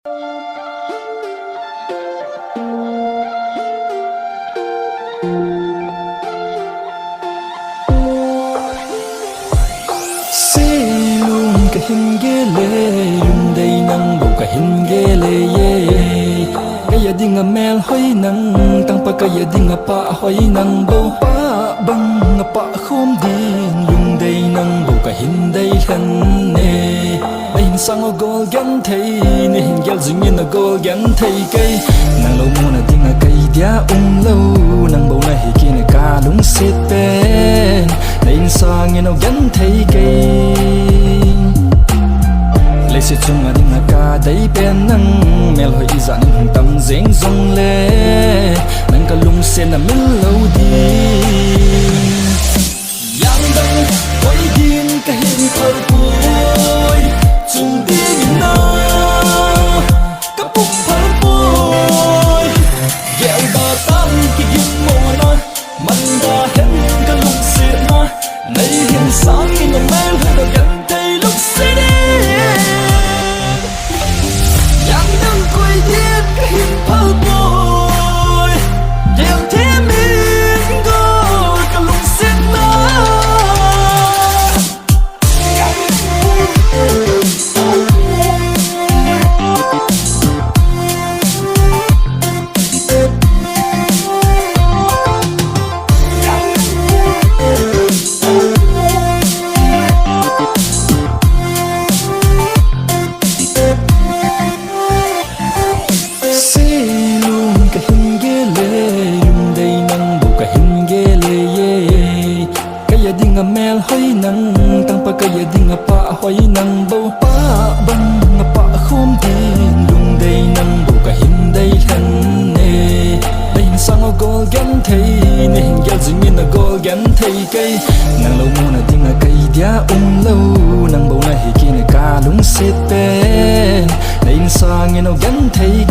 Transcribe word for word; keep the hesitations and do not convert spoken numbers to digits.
Seilung kahin gel e, lungdei nang bou kahin gel e. Kei a dinga melhoi nang, tangpa kei a dinga pahhoi nang bou. Pah banga pah khom din, lungdei nang bou kahin dei lhen e. Nahin sang u gol genthei, nahin gel jing in u gol genthei kei. Nang lou muna dinga kei dia umlou, nang bou nahi kit e kalungset pen. Nahin sang in u genthei kei. Leiset chunga dinga kadei pen nang, melhoi ijat in hung tam jeng jongle, nang kalungset na mil lou ding. Jangdang koi din kahin phal poi, chung ding in a kapung phal poi. Gelda tah in kigin mona, manda hen kalungset na, nahin sang in u melhoi lou genthei lungset e. Jangdang koi din kahin phal poi, gelthem in gol kalungset na. Seilung kahin gel e, lungdei nang bou kahin gel e. Kei a dinga melhoi nang, tangpa kei a dinga pahhoi nang bou. Pah banga pah khom din, lungdei nang bou kahin dei lhen e. Nahin sang u gol genthei, nahin gel jing in u gol genthei kei. Nang lou muna dinga kei dia umlou, nang bou nahi kit e kalungset pen. Nahin sang in u genthei